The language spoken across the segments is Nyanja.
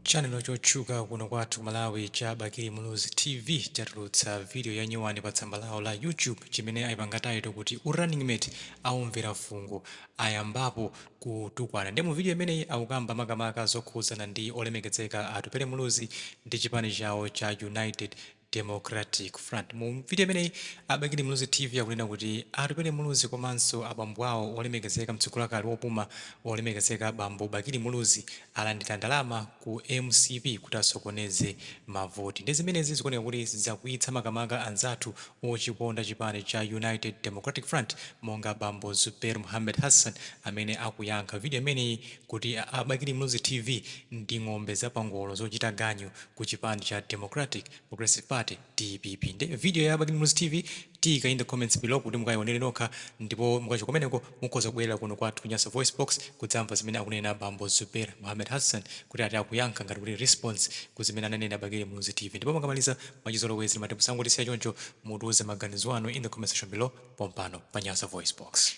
Channel chotchuka kuno kwathu ku Malawi cha Bakili Muluzi TV chatulutsa video ya nyuwani pa tsamba lawo la YouTube chimene ayipanga title kuti u running mate aumvera fungo ayambapo kutukwana. Ndiye mu video imeneyi akukamba makamaka zokhudzana ndi olemekezeka Atupele Muluzi ndi chipani chawo cha United Democratic Front. Mu video imeneyi a Bakili Muluzi TV akunena kuti Atupele Muluzi komanso abambo awo olemekezeka mtsogolakali wopuma olemekezeka bambo Bakili Muluzi alandira ndalama ku mcp kuti asokoneze mavoti. Ndiye zimenezi zikuoneka kuti zakwiyitsa makamaka anzathu ochikonda chipani cha United Democratic Front monga bambo Zubeir Muhammad Hassan amene akuyankha video imeneyi kuti a Bakili Muluzi TV ndi ng'ombe zapangolo zochita ganyu ku chipani cha Democratic Progressive Party, dpp. Nde video ya Bakili Muluzi TV tiyika in the comments below kuti mukayionere nokha ndipo mukachoka kumeneko mukhoza kubwerera kuno kwathu ku Nyasa VoiceBox kudzamva zimene akunena bambo Zubeir Muhammad Hassan kuti ati akuyankha ngati kuti response ku zimene ananena Bakili Muluzi TV. Ndipo mukamaliza mwachizolowezi timati musangotisiya choncho, mutiuze maganizo anu in the comment section below pompano pa Nyasa VoiceBox.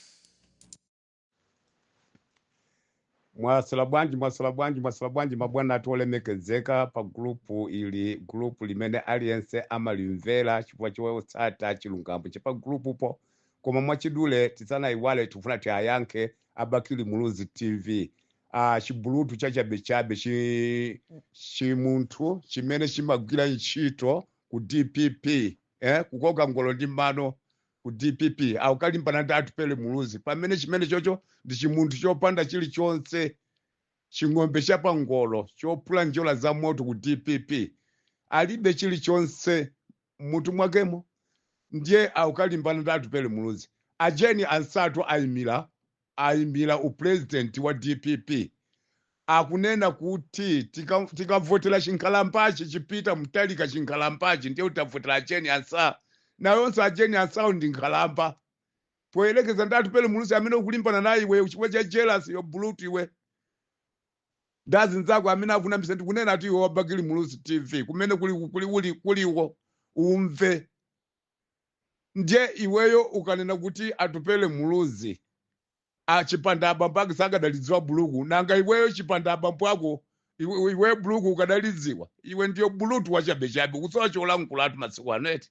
Mwaswera bwanji, mwaswera bwanji, mwaswera bwanji mabwana athu olemekezeka pa gulupu ili, gulupu limene aliyense amalimvera chifukwa chotsata chilungamo cha pa gulupupo. Koma mwachidule tisanayiwale, tikufuna tiayankhe a Bakili Muluzi TV, chibulutu chachabechabe chi chimunthu chimene chimagwira ntchito ku dpp, kukoka ngolo ndi mano ku dpp, akukalimbana ndi Atupele Muluzi pamene chimene chocho ndi chimunthu chopanda chilichonse, ching'ombe chapangolo chophula njola za moto ku dpp, alibe chilichonse mmutu mwakemo, ndiye akukalimbana ndi Atupele Muluzi. A Jane Ansah ayimira upresident wa dpp, akunena kuti tikavotera chinkhalambachi chi Peter Mutharika, chinkhalambachi, ndiye kuti tavotera a Jane Ansah. Nayonso a Jane Ansah ndi nkhalamba poyerekeza ndi Atupele Muluzi amene ukulimbana naye iwe chifukwa cha jealous yo, bulutu iwe ndi azinzako amene akunamisa. Ndikunena ati iwe wa Bakili Muluzi TV kumene kuli kuli uli kuliwo umve. Ndiye iweyo ukanena kuti Atupele Muluzi chipanda abambo ake sakadalidziwa buluku, nanga iweyo chipanda abambo ako iweyo buluku ukadalidziwa? Iwe ndiyo bulutu wachabechabe, kusowa cholankhulatu masiku ano eti.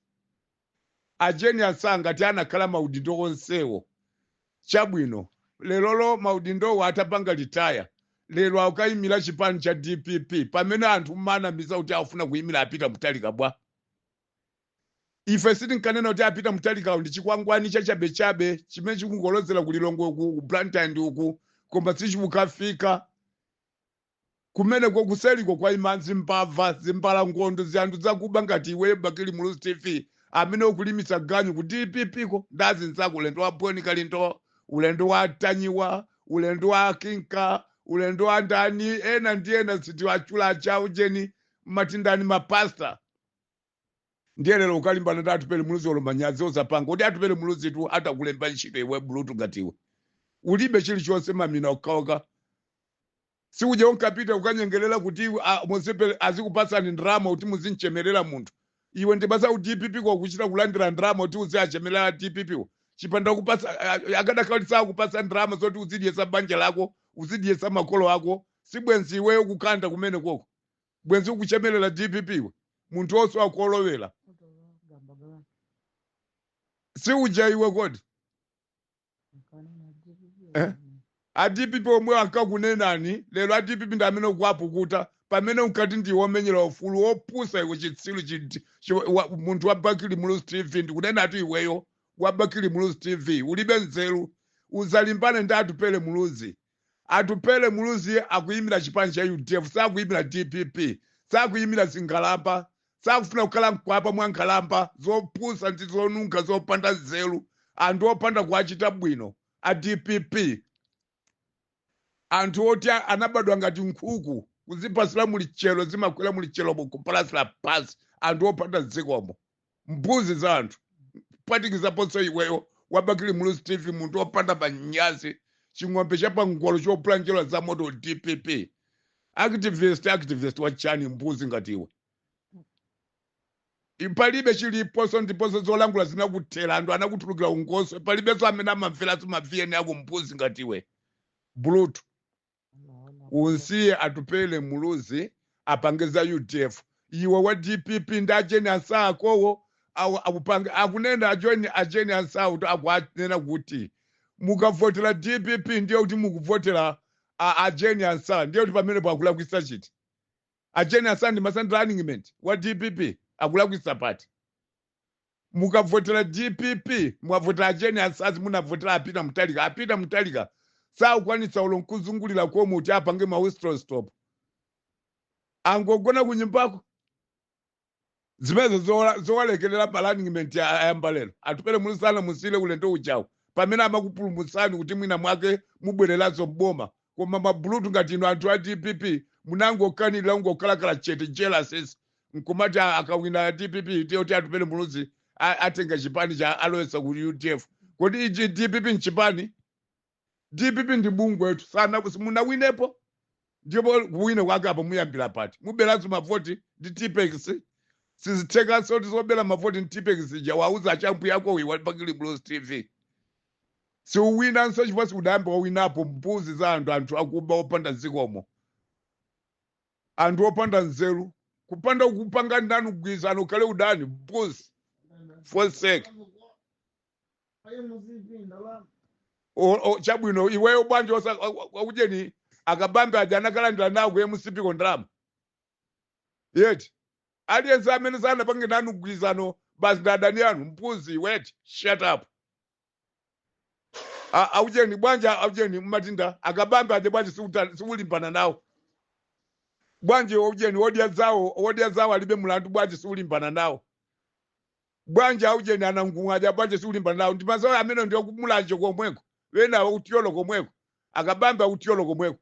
A Jane Ansah ngati anakhala maudindo onsewo, chabwino, lerolo maudindowo atapanga retire, lero akukayimira chipani cha dpp pamene anthu mmanamiza kuti akufuna kuyimira a Peter Mutharika bwa? Ife sitinkanena kuti a Peter Mutharikawo ndi chikwangwani chachabechabe chimene chikungolozera ku Lilongwe uku, ku Blantyre ndi uku, koma sichikukafika kumeneko. Kuseliko kwaima zimbava, zimbalangondo, zianthu zakuba ngati iweyo Bakili Muluzi TV amene ukulimisa ganyu ku dpp ko ndi azinzako, ulendo wa Boni Kalindo, ulendo wa Tanyiwa, ulendo wa Kinka, ulendo wa ndani, ena ndi ena sitiwachula, achaujeni matindani mapasta. Ndiye lero ukalimbana ndi Atupele Muluzi, olo manyazi osapanga kuti Atupele Muluzi tu atakulemba ntchito iwe bulutu ngati iwe ulibe chilichonse, mamina okhaokha. Sikuja unkapita ukanyengerera kuti Motsepe azikupatsani ndalama kuti muzinchemerera munthu iwe ndibasa ku dpp ko kuchita kulandira ndalama kuti uziachemerera dpp ko. Chipanda kupatsa akadakhala sakupatsa ndalama zoti uzidyetsa banja lako, uzidyetsa makolo ako, sibwenzi iweyo kukanda kumene koko, bwenzi ukuchemerera dpp iwe munthu osowa kolowera si uja iwe kodi, eh? A dpp omwe ankakunenani lero a dpp ndi amene ukuwapukuta pamene unkati ndi womenyera ufulu. Wopusa iwe, chitsiru munthu wa Bakili Muluzi TV. Ndikunena ati iweyo wa Bakili Muluzi TV ulibe nzeru, uzalimbane ndi Atupele Muluzi. Atupele Muluzi akuyimira chipani cha udf, sakuyimira dpp, sakuyimira zinkhalamba, sakufuna kukhala mkwapa mwa nkhalamba zopusa ndi zonunkha zopanda nzeru, anthu opanda kuwachita bwino a dpp, anthu oti anabadwa ngati nkhuku kuzipasira mulichero, zimakwera mulichero kupalasira pasi, anthu opanda zikomo, mbuzi za anthu, kuphatikizaponso iweyo wa Bakili Muluzi TV, munthu wopanda manyazi, ching'ombe chapangolo chophula njerwa za moto, dpp activist. Activist wachani, mbuzi ngati iwe? Palibe chiliponso ndiponso zolangula zinakuthera, anthu anakutulukira ungoso, palibenso amene amamveranso ma vn ako, mbuzi ngati iwe, bulutu. Unsiye Atupele Muluzi Apange za UDF. Iwe wa DPP ndi a Jane Ansah akowo akupange, akunena a Jane Ansah kuti akuanena kuti mukavotera DPP ndiye kuti mukuvotera a Jane Ansah. Ndiye kuti pamenepo akulakwisa chiti? A Jane Ansah ndi masandi running mate wa DPP, akulakwisa pati? Mukavotera DPP mwavotera a Jane Ansah, munavotera a Peter Mutharika. A Peter Mutharika sakukwanitsa ulo nkuzungulira komwe kuti apange ma whistle stop, angogona kunyumbako. Zimenezo zowalekerera pa running mate ayamba lero? Atupele Mulusana musile ulendo ujawo pamene amakupulumutsani kuti mwina mwake mubwereranso mboma, koma mabulutu ngati inu anthu a DPP munangokanirira, ungokhalakhala chete, jealousies, nkumati akawina DPP ndiye kuti Atupele Muluzi atenga chipani cha alowesa ku UDF. Kodi ichi DPP nchipani? DPP ndi bungwetu. Sana munawinepo, ndipo kuwina kwake apo muyambira pati? Muberanso mavoti ndi Tipex. Sizithekaso kuti zobera mavoti ndi Tipex ija. Wauza achampu yako iwe Bakili Muluzi TV, siuwinanso chifukwa siudayamba wawinapo. Mbuzi za anthu, anthu akuba, opanda zikomo, anthu opanda nzeru, kupanda kupanga ndani kugwirizana ukhale udani. Mbuzi forsake. Chabwino, iweyo bwanji ujeni akabambe aja anakalandira nawo ku MCP ko ndalama yeti? Aliyense amene sanapange nanu mgwirizano basi ndi adani anu. Mbuzi weti, shut up. Aujeni bwanji, aujeni mmatinda akabambe aja bwanji siulimbana nawo bwanji? Aujeni wodya zawo alibe mulandu, bwanji siulimbana nawo bwanji? Aujeni anangunga aja bwanji siulimbana nawo? Ndi mazawo amene ndiyo kumulanje komweko, wena akutyolo komweko, akabambe akutyolo komweko,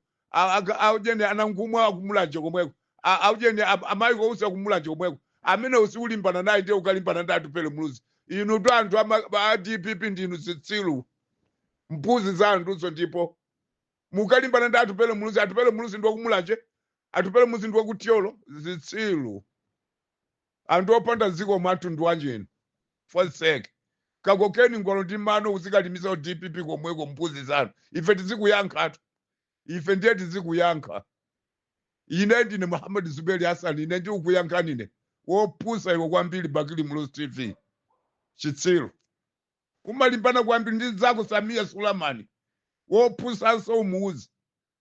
aujeni anangumwa akumulanje komweko, aujeni amayi kousa kumulanje komweko. Amene usiulimbana naye ndiye ukalimbana ndi Atupele Muluzi. Inu tu anthu a DPP ndinu zitsiru, mbuzi za anthuzo, ndipo mukalimbana ndi Atupele Muluzi. Atupele Muluzi ndi wakumulanje? Atupele Muluzi ndi wakutyolo? Zitsiru, anthu opanda dziko mwathu ndi wanjeni. Forsake, kakokeni ngolo ndi mano uzikalimisa DPP komweko, mbuzi zanu. Ife tizikuyankhatu, ife ndiye tizikuyankha. Ine ndine Muhammad Zuberi Hassan, ine ndikukuyankhani ine. Wopusa iwe kwambiri, Bakili Muluzi TV, chitsiru. Umalimbana kwambiri ndi zako Samia Sulamani, wopusanso. Umuuzi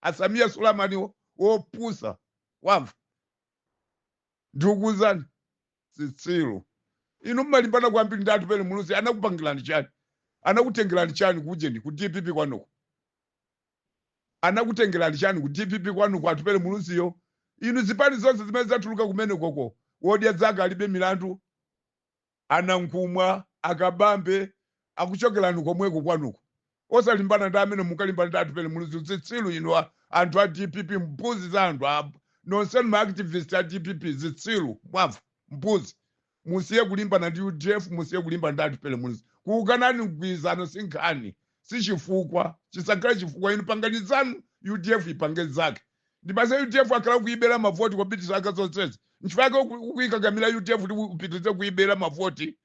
aSamia Sulamaniwo, wopusa, wamva? Ndikukuuzani, zitsiru inu, mmalimbana kwambiri ndi Atupele Muluzi. Anakupangirani chani? Anakutengerani chani kujeni ku DPP kwanuko? Anakutengerani chani ku DPP kwanuko Atupele Muluziyo? Inu zipani zonse zimene zatuluka kumene koko, wodya zake alibe milandu, anankhumwa, akabambe akuchokerani komweko kwanuko. Osalimbana ndi amene, mukalimbana ndi Atupele Muluzi. Zitsiru inu anthu a DPP, mbuzi za anthu, nonsenu ma activist a DPP, zitsiru, mwamva? Mbuzi. Musiye kulimbana ndi UDF, musiye kulimbana ndi Atupele Muluzi. Kuukanani mgwirizano si nkhani, si chifukwa, chisakhale chifukwa. Inu pangani zanu, UDF ipange zake. Ndipase UDF akhala kuibera mavoti kwapitisa aka zonsezi. Nchifukwa ukuyikakamira UDF kuti upitirize kuibera mavoti.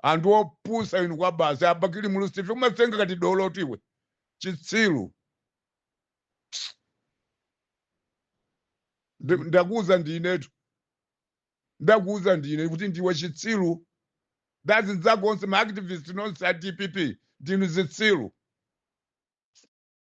Anthu opusa inu kwa basi. Abakili Muluzi TV, umasenga kati dolo tiwe chitsiru. Ndakuuza ndinetu, ndakuuza ndine kuti ndiwe chitsiru. Ndazinzako onse ma activist nonse a DPP ndinu zitsiru.